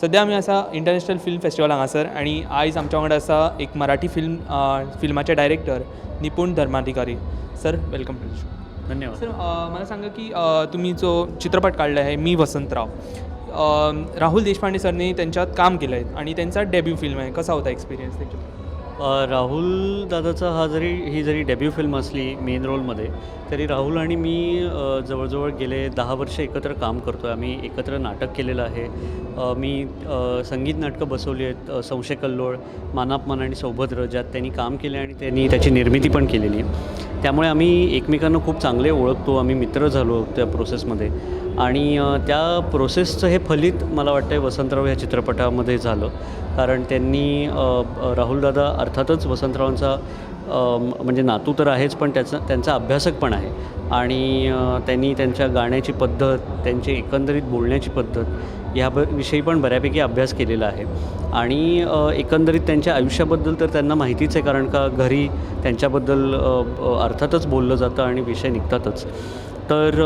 सद्या आमी आसा इंटरनॅशनल फिल्म फेस्टिवल हांगासर आनी आयज आमच्या वांगडा आसा एक मराठी फिल्म फिल्माचे director Nipun Dharmadhikari. Sir, welcome to show. धन्यवाद. सर, मला सांगा की तुम्ही जो चित्रपट काढला आहे मी वसंतराव, राहुल देशपांडे सरने त्यांच्यात काम केलं आहे आणि त्यांचा डेब्यू फिल्म आहे, कसा होता एक्सपिरियन्स त्यांच्या? राहुल दादाचा हा जरी ही जरी डेब्यू फिल्म असली मेन रोलमध्ये, तरी राहुल आणि मी जवळजवळ गेले 10 वर्ष एकत्र काम करतो आहे. आम्ही एकत्र नाटक केलेलं आहे. मी संगीत नाटकं बसवली आहेत, संशय कल्लोळ, मानापमान आणि सौभद्र, ज्यात त्यांनी काम केले आणि त्यांनी त्याची निर्मिती पण केलेली आहे. त्यामुळे आम्ही एकमेकांना खूप चांगले ओळखतो. आम्ही मित्र झालो त्या प्रोसेसमध्ये आणि त्या प्रोसेसचं हे फलित मला वाटतं आहे वसंतराव ह्या चित्रपटामध्ये झालं, कारण त्यांनी राहुलदादा अर्थातच वसंतरावांचा म्हणजे नातू तर आहेच, पण त्याचा त्यांचा अभ्यासक पण आहे आणि त्यांनी त्यांच्या गाण्याची पद्धत, त्यांची एकंदरीत बोलण्याची पद्धत ह्या विषयी पण बऱ्यापैकी अभ्यास केलेला आहे आणि एकंदरीत त्यांच्या आयुष्याबद्दल तर त्यांना माहितीच आहे, कारण का घरी त्यांच्याबद्दल अ, अ, अर्थातच बोललं जातं आणि विषय निघतातच. तर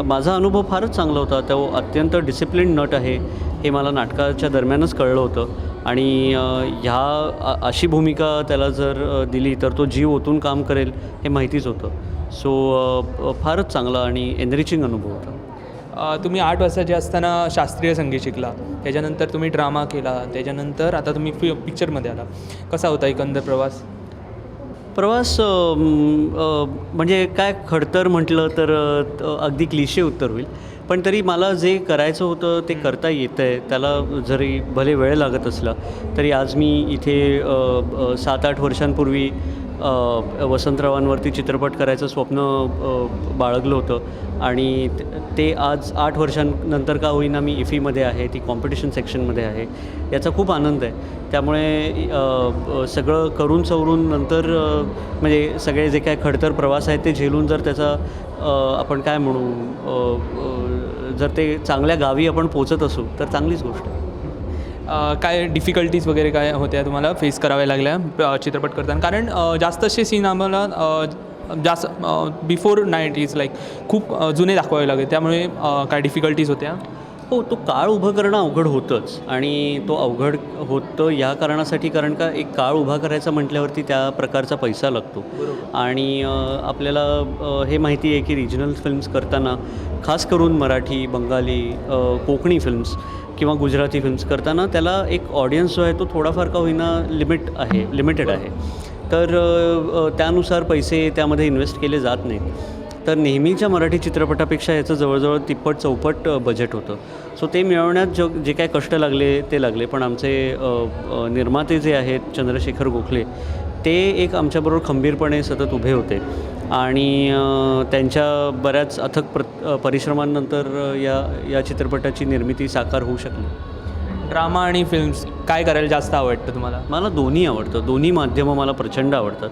माझा अनुभव फारच चांगला होता. तो अत्यंत डिसिप्लिन नट आहे हे मला नाटकाच्या दरम्यानच कळलं होतं आणि ह्या अशी भूमिका त्याला जर दिली तर तो जीव ओतून काम करेल हे माहितीच होतं. सो फारच चांगला आणि एनरिचिंग अनुभव होता. तुम्ही 8 वर्षाचे असताना शास्त्रीय संगीत शिकला, त्याच्यानंतर तुम्ही ड्रामा केला, त्याच्यानंतर आता तुम्ही पिक्चरमध्ये आला. कसा होता एकंदर प्रवास? प्रवास म्हणजे काय, खडतर म्हटलं तर अगदी क्लिशे उत्तर होईल, पण तरी मला जे करायचं होतं ते करता येतं आहे. त्याला जरी भले वेळ लागत असला तरी आज मी इथे 7-8 वर्षांपूर्वी वसंतरावांवरती चित्रपट करायचं स्वप्न बाळगलं होतं आणि ते आज 8 वर्षांनंतर का होईना मी इफीमध्ये आहे, ती कॉम्पिटिशन सेक्शनमध्ये आहे, याचा खूप आनंद आहे. त्यामुळे अ, अ, सगळं करून सवरून नंतर म्हणजे सगळे जे काय खडतर प्रवास आहेत ते झेलून जर त्याचा आपण काय म्हणू अ, अ, जर ते चांगल्या गावी आपण पोचत असू तर चांगलीच गोष्ट आहे. काय डिफिकल्टीज वगैरे काय होत्या तुम्हाला फेस कराव्या लागल्या चित्रपट करताना? कारण जास्त असे सीन आम्हाला जास्त बिफोर 90s, like खूप जुने दाखवावे लागले, त्यामुळे काय डिफिकल्टीज होत्या? हो, तो काळ उभं करणं अवघड होतंच आणि तो अवघड होतं या कारणासाठी, कारण का एक काळ उभा करायचा म्हटल्यावरती त्या प्रकारचा पैसा लागतो आणि आपल्याला हे माहिती आहे की रिजनल फिल्म्स करताना, खास करून मराठी, बंगाली, कोकणी फिल्म्स किंवा गुजराती फिल्म्स करताना त्याला एक ऑडियन्स जो आहे तो थोडाफार का होईना लिमिट आहे, लिमिटेड आहे. तर त्यानुसार पैसे त्यामध्ये इन्व्हेस्ट केले जात नाहीत. तर नेहमीच्या मराठी चित्रपटापेक्षा याचं जवळजवळ तिप्पट चौपट बजेट होतं. सो ते मिळवण्यात जे काय कष्ट लागले ते लागले, पण आमचे अ, अ, निर्माते जे आहेत चंद्रशेखर गोखले, ते एक आमच्याबरोबर खंबीरपणे सतत उभे होते आणि त्यांच्या बऱ्याच अथक परिश्रमांनंतर या या चित्रपटाची निर्मिती साकार होऊ शकली. ड्रामा आणि फिल्म्स, काय करायला जास्त आवडतं तुम्हाला? मला दोन्ही आवडतं. दोन्ही माध्यमं मला प्रचंड आवडतात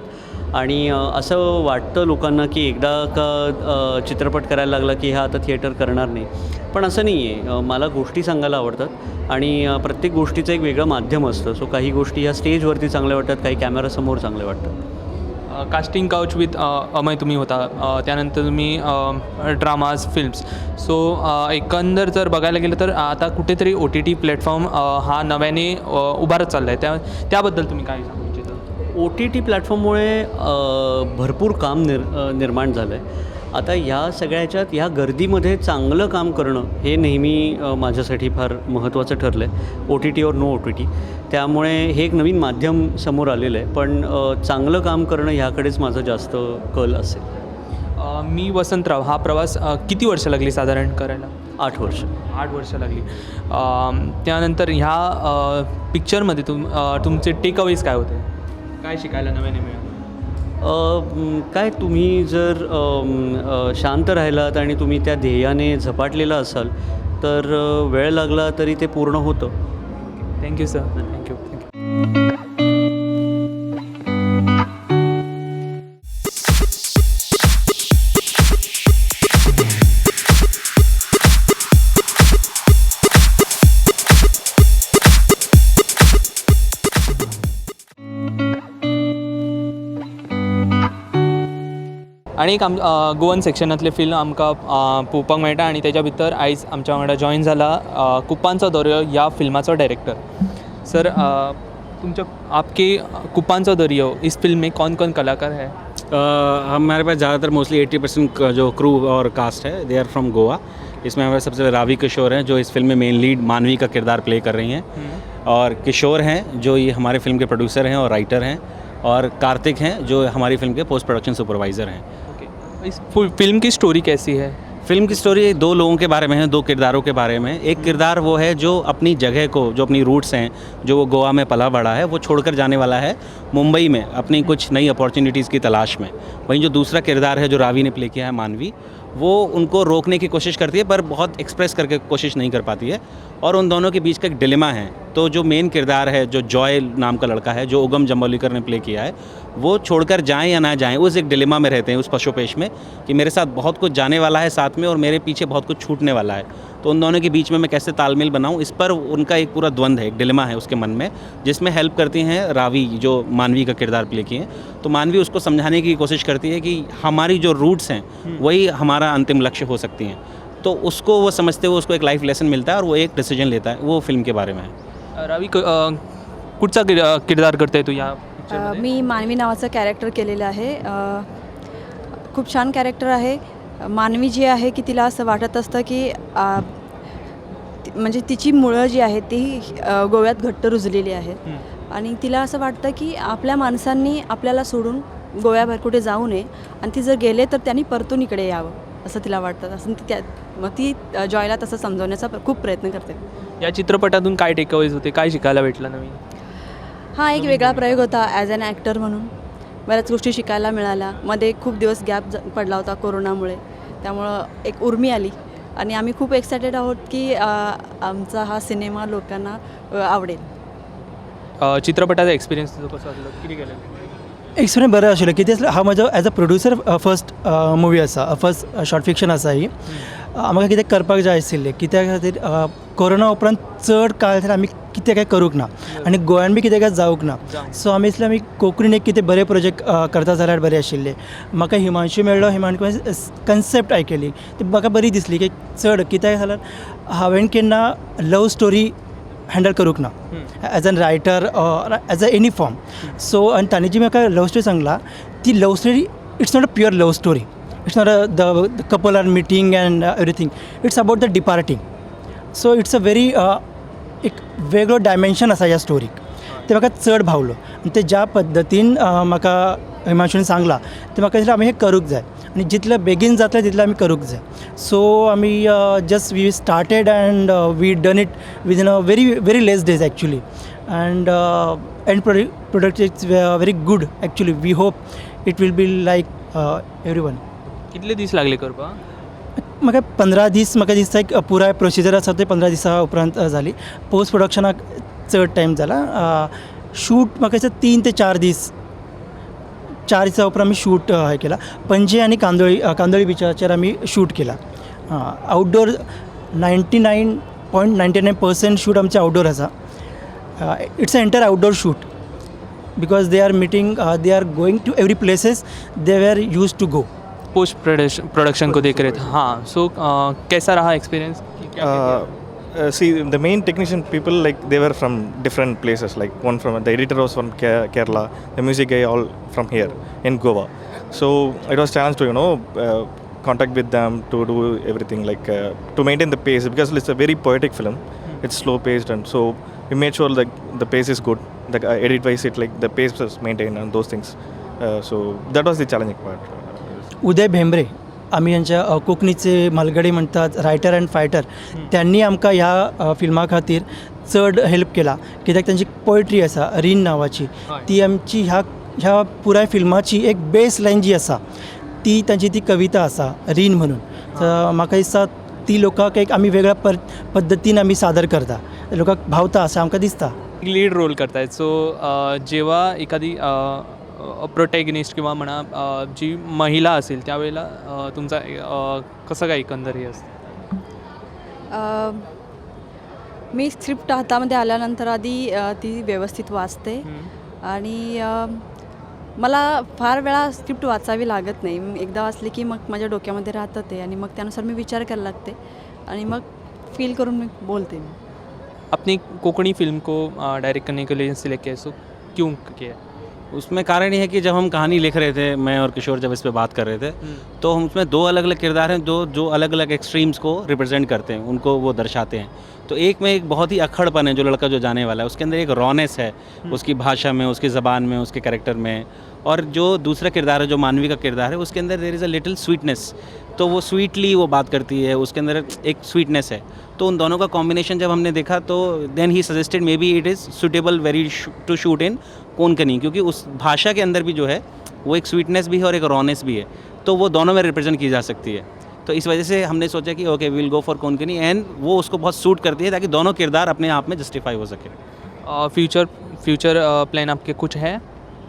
आणि असं वाटतं लोकांना की एकदा का चित्रपट करायला लागला की हा आता थिएटर करणार नाही, पण असं नाही आहे. मला गोष्टी सांगायला आवडतात आणि प्रत्येक गोष्टीचं एक वेगळं माध्यम असतं. सो काही गोष्टी ह्या स्टेजवरती चांगल्या वाटतात, काही कॅमेरासमोर चांगल्या वाटतात. कास्टिंग काउच विथ अमय तुम्ही होता, त्यानंतर तुम्ही ड्रामाज, फिल्म्स, सो एकंदर जर बघायला गेलं तर आता कुठेतरी ओटीटी प्लॅटफॉर्म हा नव्याने उभारत चालला आहे, त्याबद्दल तुम्ही काय सांगू इच्छिता? ओटीटी प्लॅटफॉर्ममुळे भरपूर काम निर्माण झालं आहे. आता ह्या सगळ्याच्यात, ह्या गर्दीमध्ये चांगलं काम करणं हे नेहमी माझ्यासाठी फार महत्त्वाचं ठरलं आहे, OTT or no OTT. त्यामुळे हे एक नवीन माध्यम समोर आलेलं आहे, पण चांगलं काम करणं ह्याकडेच माझं जास्त कल असेल. मी वसंतराव हा प्रवास किती वर्ष लागली साधारण करायला? 8 वर्ष. 8 वर्ष लागली. त्यानंतर ह्या पिक्चरमध्ये तुमचे टेकअवेज काय होते? काय शिकायला नव्याने मिळालं? काय, तुम्ही जर अम, शांत राहिलात आणि तुम्ही त्या ध्येयाने झपाटलेला असाल तर वेळ लागला तरी ते पूर्ण होतं. Thank you sir, thank you, thank you. आनी एक गोवन सेक्शनांतलें फिल्म आमकां पळोवपाक मेळटा आनी तेच्या भितर आयज आमच्या वांगडा जॉयन जाला कुपांचो दर्यो ह्या फिल्माचो डायरेक्टर. सर, तुमच्या आपके कुपांचो दर्यो इस फिल्म में कौन कौन कलाकार है? हमारे पास ज़्यादातर मोस्टली 80% जो क्रू और कास्ट है, they are from Goa. इसमें हमारे सबसे पहले रावी किशोर हैं, जो इस फिल्म में मेन लीड मानवी का किरदार प्ले कर रही हैं और किशोर हैं, जो ये हमारे फिल्म के प्रोड्यूसर हैं और राइटर हैं और कार्तिक हैं, जो हमारी film K post production supervisor हैं. ओके, इस फिल्म की स्टोरी कैसी है? फिल्म की स्टोरी दो लोगों के बारे में है, दो किरदारों के बारे में. एक किरदार वो है जो अपनी जगह को, जो अपनी रूट्स हैं, जो वो गोवा में पला बड़ा है, वो छोड़कर जाने वाला है मुंबई में अपनी कुछ नई अपॉर्चुनिटीज़ की तलाश में. वहीं जो दूसरा किरदार है, जो रावी ने प्ले किया है, मानवी, वो उनको रोकने की कोशिश करती है पर बहुत एक्सप्रेस करके कोशिश नहीं कर पाती है और उन दोनों के बीच का एक डिलेमा है. तो जो मेन किरदार है, जो जॉय नाम का लड़का है, जो उगम जम्बोलीकर ने प्ले किया है, वो छोड़कर जाएं या ना जाएं, उस एक डिलेमा में रहते हैं, उस पशुपेश में कि मेरे साथ बहुत कुछ जाने वाला है साथ में और मेरे पीछे बहुत कुछ छूटने वाला है, तो उन दोनों के बीच में मैं कैसे तालमेल बनाऊं, इस पर उनका एक पूरा द्वंद्व है, एक डिलेमा है उसके मन में, जिसमें हेल्प करती हैं रावी, जो मानवी का किरदार प्ले किए हैं. तो मानवी उसको समझाने की कोशिश करती है कि हमारी जो रूट्स हैं, वही हमारा अंतिम लक्ष्य हो सकती हैं. तो उसको वो समझते हुए उसको एक लाइफ लेसन मिलता है और वो एक डिसीजन लेता है. वो फिल्म के बारे में है. रावी, कुठचा किरदार करते तू या पिक्चरमध्ये? मी मानवी नावाचं कॅरेक्टर केलेलं आहे. खूप छान कॅरेक्टर आहे. मानवी जी आहे की तिला असं वाटत असतं की म्हणजे तिची मुळं जी आहेत ती गोव्यात घट्ट रुजलेली आहेत आणि तिला असं वाटतं की आपल्या माणसांनी आपल्याला सोडून गोव्याबाहेर कुठे जाऊ नये आणि ती जर गेले तर त्यांनी परतून इकडे यावं, असं तिला वाटतं. असं ती त्या मग ती जॉयला तसं समजवण्याचा खूप प्रयत्न करते. या चित्रपटातून काय टेकअवेज होते? काय शिकायला भेटलं नवीन? हा एक वेगळा प्रयोग होता. ॲज अन ॲक्टर म्हणून बऱ्याच गोष्टी शिकायला मिळाल्या. मध्ये खूप दिवस गॅप पडला होता कोरोनामुळे, त्यामुळं एक उर्मी आली आणि आम्ही खूप एक्सायटेड आहोत की आमचा हा सिनेमा लोकांना आवडेल. चित्रपटाचा एक्सपिरियन्स तुझं कसं असलं? किती केलं? एक्सपिरियन्स बरें आशिल्लें. कितें आसलें, हा म्हजो as a producer first movie आसा, फर्स्ट शॉर्ट फिक्शन आसा ही. आमकां कितें करपाक जाय आशिल्लें, कित्या खातीर कोरोना उपरांत चड काळ आमी कितें काय करूंक ना आनी गोंयान बी कितें काय जावंक ना. सो आमी दिसलें आमी कोंकणीन एक कितें बरें प्रोजेक्ट करता जाल्यार बरें आशिल्लें. म्हाका हिमांशू मेळ्ळो. हिमांशू कन्सेप्ट आयकली ती म्हाका बरी दिसली की चड कित्याक जाल्यार हांवें केन्ना लव स्टोरी हँडल करूंक ना as an writer, as a any form. So आनी तांणी जी म्हाका लव स्टोरी सांगला ती love story, it's not a pure love story, it's not a the couple are meeting and everything, it's about the departing. So it's a very एक वेगळो dimension आसा ह्या स्टोरीक. तें म्हाका चड भावलो आनी ते ज्या पद्दतीन म्हाका हिमांशून सांगलां तें म्हाका दिसलें आमी हें करूंक जाय आनी जितलें बेगीन जातलें तितलें आमी करूंक जाय. सो आमी just we started and we done it within a very very less days actually, and end product is very good actually. We hope it will be like everyone. कितले दीस लागले करपाक? म्हाका 15 दीस, म्हाका दिसता एक पुराय प्रोसिजर आसा ते 15 दिसां उपरांत जाली. पोस्ट प्रोडक्शनाक चड टायम जाला. शूट म्हाका दिसता 3 ते 4 दीस, 4 दिसां उपरांत आमी शूट हें केलां. पणजे आनी कांदोळी, कांदोळी बिचाचेर आमी शूट केला. Outdoor, 99.99% shoot आमचें आउटडोर आसा. It's a entire outdoor shoot because they are meeting, they are going to every places they were used to go. Post production को देख रहे थे. हाँ, सो कैसा रहा experience? See, the main technician people, like, they were from different places, like one from, the editor was from Kerala, the music guy all from here in Goa. So it was challenge to contact with them to do everything, like to maintain the pace, because it's a very poetic film. It's slow paced, and so we made sure like the pace is good, the edit wise it, like, the pace was maintained and those things. So that was the challenging part. Uday Bhembre, आमी यांच्या कोंकणीचे म्हालगडे म्हणटात, writer and fighter, त्यांनी आमकां ह्या फिल्मा खातीर चड हेल्प केला, कित्याक तांची पोयट्री आसा रीण नांवाची, ती आमची ह्या ह्या पुराय फिल्माची एक बेस लायन जी आसा ती तांची ती कविता आसा रीण म्हणून. तर म्हाका दिसता ती लोकांक एक आमी वेगळ्या पद्दतीन आमी सादर करता, लोकांक भावता अशें आमकां दिसता. लीड रोल करतायत, सो जेव्हा एखादी प्रोटॅगनिस्ट किंवा म्हणा जी महिला असेल, त्यावेळेला तुमचा कसं काय एकंदर हे असतं? मी स्क्रिप्ट हातामध्ये आल्यानंतर आधी ती व्यवस्थित वाचते आणि मला फार वेळा स्क्रिप्ट वाचावी लागत नाही. मी एकदा वाचली की मग माझ्या डोक्यामध्ये राहतं ते आणि मग त्यानुसार मी विचार करायला लागते आणि मग फील करून मी बोलते मी. अपनी कोकणी फिल्म को डायरेक्ट करने के लिए सिलेक्ट किया, सो क्यों किया? उसमें कारण ये है कि जब हम कहानी लिख रहे थे, मैं और किशोर जब इस पे बात कर रहे थे, तो हम उसमें दो अलग अलग किरदार हैं जो जो अलग अलग एक्सट्रीम्स को रिप्रेजेंट करते हैं, उनको वो दर्शाते हैं। तो एक में एक बहुत ही अक्खड़पन है, जो लड़का जो जाने वाला है, उसके अंदर एक रॉनेस है उसकी भाषा में, उसकी ज़बान में, उसके कैरेक्टर में। और जो दूसरा किरदार है, जो मानवी का किरदार है, उसके अंदर there is a little sweetness। तो वो स्वीटली वो बात करती है, उसके अंदर एक स्वीटनेस है। तो उन दोनों का कॉम्बिनेशन जब हमने देखा तो then he suggested maybe it is suitable very to shoot in Konkani, क्योंकि उस भाषा के अंदर भी जो है वो एक स्वीटनेस भी है और एक रॉनेस भी है, तो वो दोनों में रिप्रेजेंट की जा सकती है। तो इस वजह से हमने सोचा कि okay, we'll go for Konkani and वो उसको बहुत सूट करती है, ताकि दोनों किरदार अपने आप में जस्टिफाई हो सके। फ्यूचर फ्यूचर प्लान आपके कुछ है?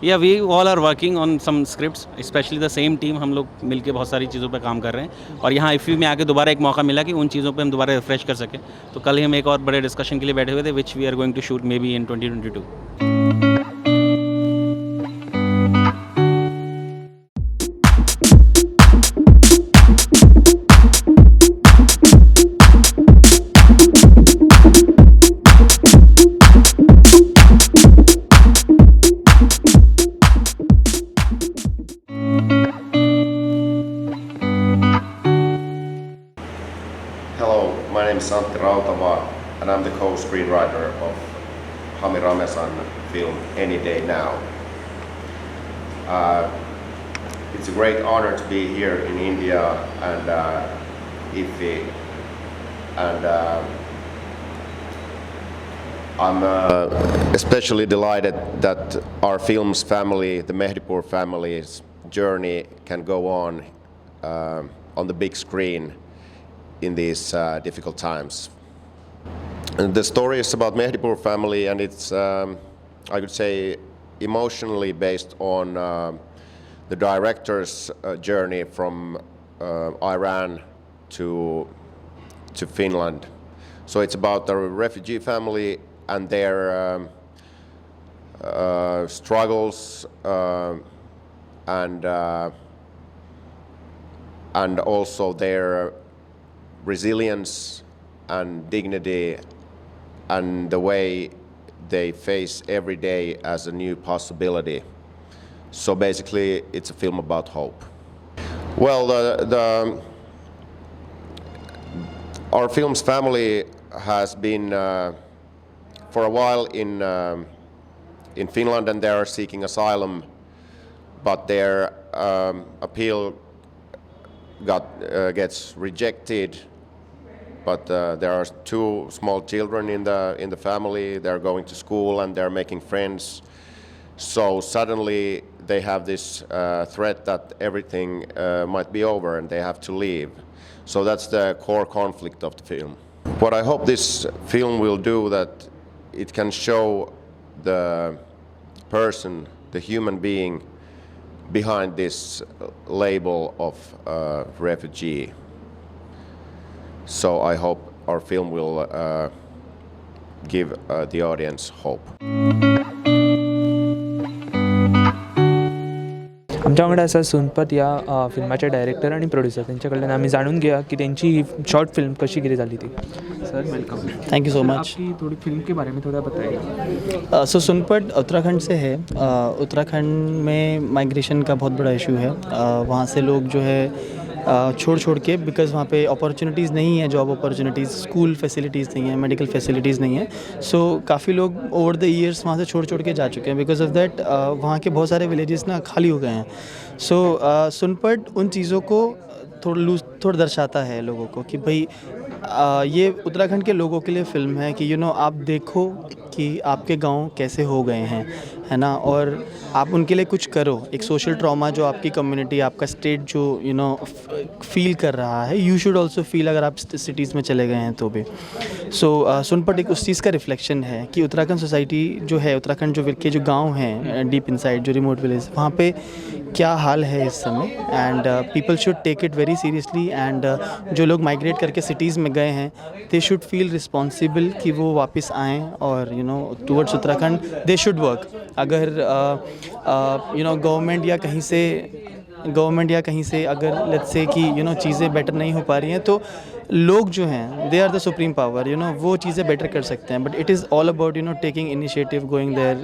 Yeah, we all are working on some scripts, specially the same team। हम लोग मिलके बहुत सारी चीज़ों पे काम कर रहे हैं और यहाँ इफ़ी में आके दोबारा एक मौका मिला कि उन चीज़ों पे हम दोबारा रिफ्रेश कर सकें। तो कल ही हम एक और बड़े डिस्कशन के लिए बैठे हुए थे, which we are going to shoot maybe in 2022। Hello, my name is Antti Rautava and I'm the co-screenwriter of Hami Ramesan film Any Day Now. It's a great honor to be here in India and IFFI, and I'm especially delighted that our film's family, the Mehdipur family's journey, can go on the big screen in these difficult times. And the story is about Mehdipur family, and it's, I could say, emotionally based on the director's journey from Iran to Finland. So it's about a refugee family and their struggles and also their resilience and dignity and the way they face every day as a new possibility. So basically, it's a film about hope. Well, our film's family has been for a while in Finland, and they are seeking asylum, but their appeal got gets rejected. But there are two small children in the family. They're going to school and they're making friends. So suddenly they have this threat that everything might be over and they have to leave. So that's the core conflict of the film. What I hope this film will do, that it can show the person, the human being behind this label of refugee. So I hope our film will give the audience hope. आमच्या वांगडा आसा सुनपत ह्या फिल्माचे director आनी producer. तेंच्या कडल्यान आमी जाणून घेया की तेंची ही शॉर्ट फिल्म कशी कितें जाली ती। Sir, welcome. Thank you so much. आपकी थोड़ी फिल्म के बारे में थोड़ा बताइए। सो सुनपट उत्तराखंड से है। उत्तराखंड में माइग्रेशन का बहुत बड़ा इशू है। वहाँ से लोग जो है छोड़ छोड़ के, because वहाँ पे अपॉर्चुनिटीज़ नहीं है, जॉब अपॉर्चुनिटीज़, स्कूल फैसिलिटीज़ नहीं है, मेडिकल फैसिलिटीज़ नहीं है। सो काफ़ी लोग ओवर the years वहाँ से छोड़ छोड़ के जा चुके हैं। Because of that वहाँ के बहुत सारे विलेजेस ना खाली हो गए हैं। सो सुनपट उन चीज़ों को थोड़ा लूज थोड़ा दर्शाता है लोगों को कि भाई ये उत्तराखंड के लोगों के लिए फ़िल्म है कि you know आप देखो कि आपके गांव कैसे हो गए हैं, है ना, और आप उनके लिए कुछ करो। एक सोशल ट्रॉमा जो आपकी कम्युनिटी, आपका स्टेट जो you know feel कर रहा है, you should also feel अगर आप सिटीज़ में चले गए हैं तो भी। सो सुनपट एक उस चीज़ का रिफ्लेक्शन है कि उत्तराखंड सोसाइटी जो है, उत्तराखंड जो के जो गाँव हैं डीप इनसाइड, जो रिमोट विलेज, वहाँ पे क्या हाल है इस समय and people should take it very seriously and जो लोग माइग्रेट करके सिटीज़ में गए हैं, they should feel responsible कि वो वापस आएँ और you know towards Uttarakhand they should work. अगर you know government या कहीं से, गवर्नमेंट या कहीं से अगर let's say कि you know चीज़ें बेटर नहीं हो पा रही हैं, तो लोग जो हैं, they are the supreme power, वो चीज़ें बेटर कर सकते हैं। But it is all about taking initiative, going there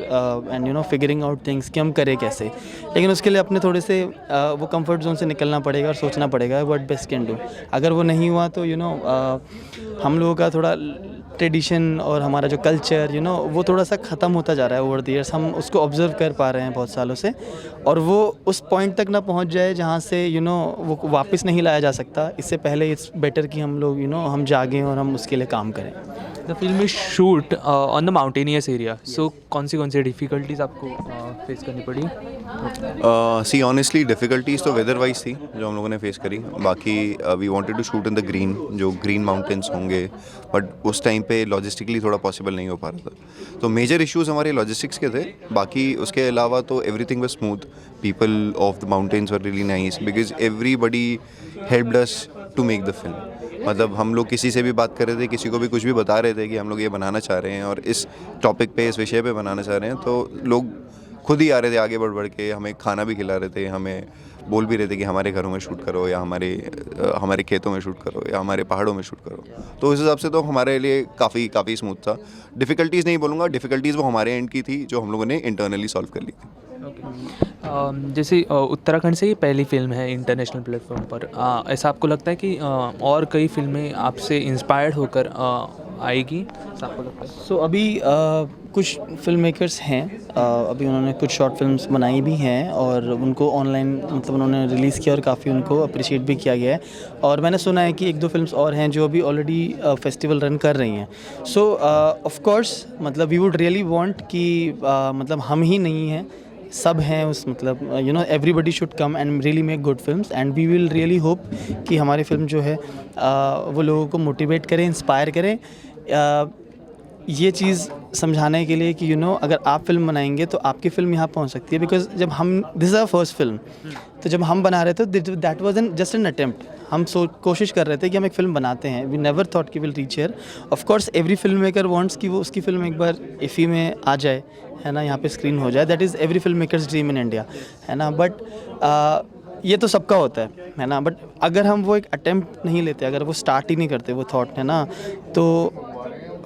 and figuring out things कि हम करें कैसे। लेकिन उसके लिए अपने थोड़े से वो कंफर्ट जोन से निकलना पड़ेगा और सोचना पड़ेगा what best can do. अगर वो नहीं हुआ तो you know हम लोगों का थोड़ा ट्रेडिशन और हमारा जो कल्चर, you know वो थोड़ा सा ख़त्म होता जा रहा है ओवर the years. हम उसको ऑब्ज़र्व कर पा रहे हैं बहुत सालों से और वो उस पॉइंट तक ना पहुंच जाए जहाँ से you know वो वापस नहीं लाया जा सकता, इससे पहले it's better कि हम लोग you know हम जागें और हम उसके लिए काम करें। The film is shoot on the mountainous area, so कौन सी डिफ़िकल्टीज आपको फेस करनी पड़ी? सी, ऑनेस्टली डिफ़िकल्टीज तो वेदर वाइज थी जो हम लोगों ने फेस करी। बाकी we wanted to shoot in the green, जो ग्रीन माउंटेन्स होंगे, बट उस टाइम पे लॉजिस्टिकली थोड़ा पॉसिबल नहीं हो पा रहा था। तो मेजर इश्यूज हमारे लॉजिस्टिक्स के थे। बाकी उसके अलावा तो everything was smooth. People of the mountains were really nice because everybody helped us to make the film. मतलब हम लोग किसी से भी बात कर रहे थे, किसी को भी कुछ भी बता रहे थे कि हम लोग ये बनाना चाह रहे हैं और इस टॉपिक पे, इस विषय पे बनाना चाह रहे हैं, तो लोग खुद ही आ रहे थे आगे बढ़ बढ़ के, हमें खाना भी खिला रहे थे, हमें बोल भी रहे थे कि हमारे घरों में शूट करो या हमारे खेतों में शूट करो या हमारे पहाड़ों में शूट करो। तो उस हिसाब से तो हमारे लिए काफ़ी काफ़ी स्मूथ था। डिफ़िकल्टीज़ नहीं बोलूँगा, डिफ़िकल्टीज़ वो हमारे एंड की थी जो हम लोगों ने इंटरनली सॉल्व कर ली थी। जैसे उत्तराखंड से ये पहली फिल्म है इंटरनेशनल प्लेटफॉर्म पर, ऐसा आपको लगता है कि और कई फिल्में आपसे इंस्पायर्ड होकर आएगी, ऐसा आपको लगता है? सो अभी कुछ फिल्म मेकर्स हैं, अभी उन्होंने कुछ शॉर्ट फिल्म्स बनाई भी हैं और उनको ऑनलाइन मतलब उन्होंने रिलीज़ किया और काफ़ी उनको अप्रिशिएट भी किया गया है। और मैंने सुना है कि एक दो फिल्म्स और हैं जो अभी ऑलरेडी फेस्टिवल रन कर रही हैं। सो ऑफ कोर्स मतलब we would really want कि मतलब हम ही नहीं हैं, सब हैं उस मतलब everybody should come and really make good films and we will really hope कि हमारी फिल्म जो है वो लोगों को मोटिवेट करे, इंस्पायर करे, ये चीज़ समझाने के लिए कि you know अगर आप फिल्म बनाएंगे तो आपकी फिल्म यहाँ पहुँच सकती है। Because जब हम, this is our first film, तो जब हम बना रहे थे that was an just an attempt. हम कोशिश कर रहे थे कि हम एक फ़िल्म बनाते हैं। We never thought कि will reach here. Of course every film maker wants कि वो उसकी फिल्म एक बार इफ़ी में आ जाए, है ना, यहाँ पे स्क्रीन हो जाए। That is every film maker's dream in India, है ना। बट ये तो सबका होता है ना। बट अगर हम वो एक अटैम्प्ट नहीं लेते, अगर वो स्टार्ट ही नहीं करते वो थॉट, है ना, तो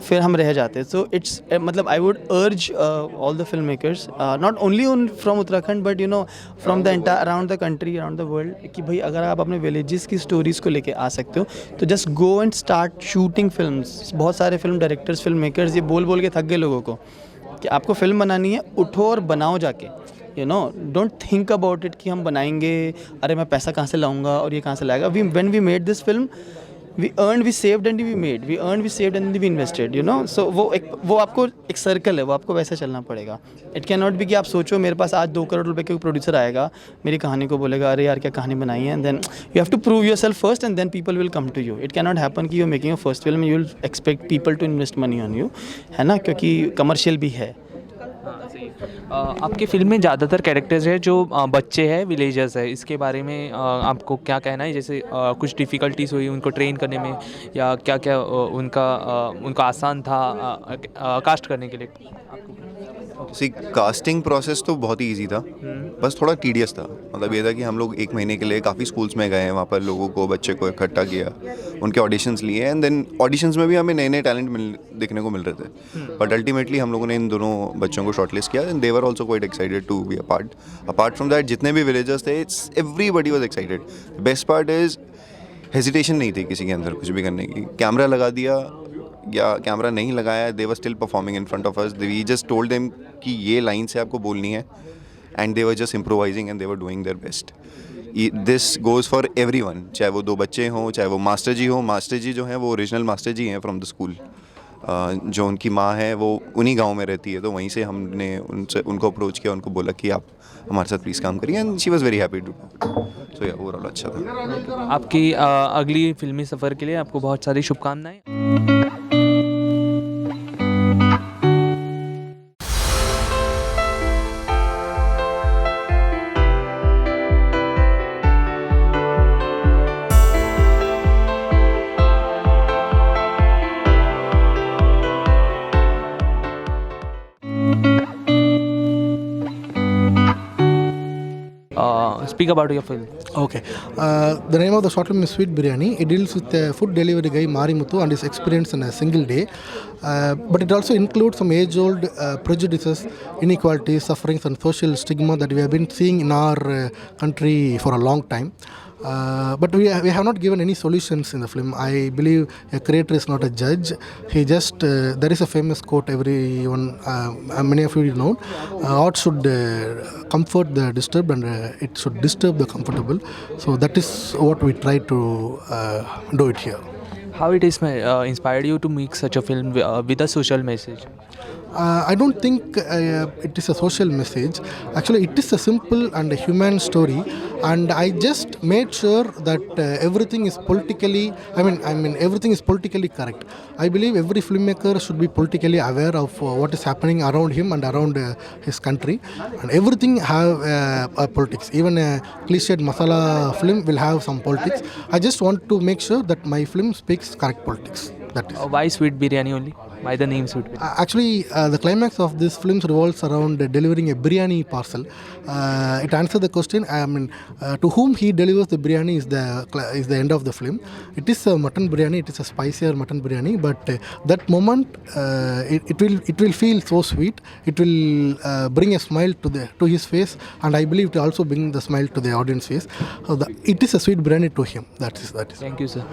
फिर हम रह जाते हैं। सो it's मतलब I would urge all the film makers, not only from Uttarakhand but from the entire around the country, around the world, कि भाई अगर आप अपने विलेजेस की स्टोरीज़ को लेके आ सकते हो तो just go and start shooting films. बहुत सारे फिल्म डायरेक्टर्स, फिल्म मेकर्स ये बोल बोल के थक गए लोगों को कि आपको फिल्म बनानी है, उठो और बनाओ जाके। Don't think about it कि हम बनाएंगे, अरे मैं पैसा कहाँ से लाऊंगा और ये कहाँ से लाएगा। We when we made this film, we earn, we saved and we made, we earn, we saved and we invested. So वो आपको एक सर्कल है, वो आपको वैसे चलना पड़ेगा। It can not be कि आप सोचो मेरे पास आज 2 करोड़ रुपए के प्रोड्यूसर आएगा, मेरी कहानी को बोलेगा अरे यार क्या कहानी बनाई है, and then you have to prove yourself first and then people will come to you. It can not happen कि you are making a first film, you will expect people to invest money on you, है ना, क्योंकि commercial भी है। हाँ, सही। आपकी film में ज़्यादातर characters हैं जो बच्चे हैं, विलेजर्स हैं, इसके बारे में आपको क्या कहना है? जैसे कुछ डिफ़िकल्टीज हुई उनको ट्रेन करने में या क्या क्या उनका आसान था कास्ट करने के लिए आपको? सी, कास्टिंग प्रोसेस तो बहुत ही ईजी था, बस थोड़ा टीडियस था। मतलब ये था कि हम लोग 1 महीने के लिए काफ़ी स्कूल्स में गए, वहाँ पर लोगों को, बच्चे को इकट्ठा किया, उनके ऑडिशंस लिए, एंड then auditions में भी हमें नए नए टैलेंट देखने को मिल रहे थे। बट अल्टीमेटली हम लोगों ने इन दोनों बच्चों को शॉर्टलिस्ट किया and they were also quite excited to be a part. Apart from that जितने भी विलेजर्स थे, it's everybody was excited. Best part is hesitation नहीं थी किसी के अंदर कुछ भी करने की। कैमरा लगा दिया या कैमरा नहीं लगाया, they were still performing in front of us. We just told them कि ये लाइन से आपको बोलनी है, and they were just improvising and they were doing their best. This goes for everyone, चाहे वो 2 बच्चे हों, चाहे वो मास्टर जी हों। मास्टर जी जो हैं वो ओरिजिनल मास्टर जी हैं फ्रॉम the school. जो उनकी माँ है वो उन्हीं गाँव में रहती है, तो वहीं से हमने उनसे उनको अप्रोच किया, उनको बोला कि आप हमारे साथ प्लीज़ काम करिए, and she was very happy to. So yeah overall अच्छा था। आपकी अगली फिल्मी सफ़र के लिए आपको बहुत सारी शुभकामनाएँ। Speak about your film. Okay. The name of the short film is Sweet Biryani. It deals with a food delivery guy, Marimuthu, and his experience in a single day. But it also includes some age-old prejudices, inequalities, sufferings, and social stigma that we have been seeing in our country for a long time. But we have not given any solutions in the film. I believe a creator is not a judge. He just, there is a famous quote everyone, many of you know, art should comfort the disturbed and it should disturb the comfortable. So that is what we try to do it here. How it is inspired you to make such a film with a social message? I don't think it is a social message. Actually, it is a simple and a human story, and I just made sure that everything is politically. I mean, everything is politically correct. I believe every filmmaker should be politically aware of what is happening around him and around his country, and everything have politics. Even a cliched masala film will have some politics. I just want to make sure that my film speaks correct politics. That is. Why Sweet Biryani only? Why the name Sweet Biryani? Actually, the climax of this film revolves around delivering a biryani parcel. It answers the question. I mean, to whom he delivers the biryani is the end of the film. It is a mutton biryani. It is a spicier mutton biryani, but that moment it will feel so sweet. It will bring a smile to his face, and I believe it will also bring the smile to the audience face. So it is a sweet biryani to him. That is. Thank you, sir.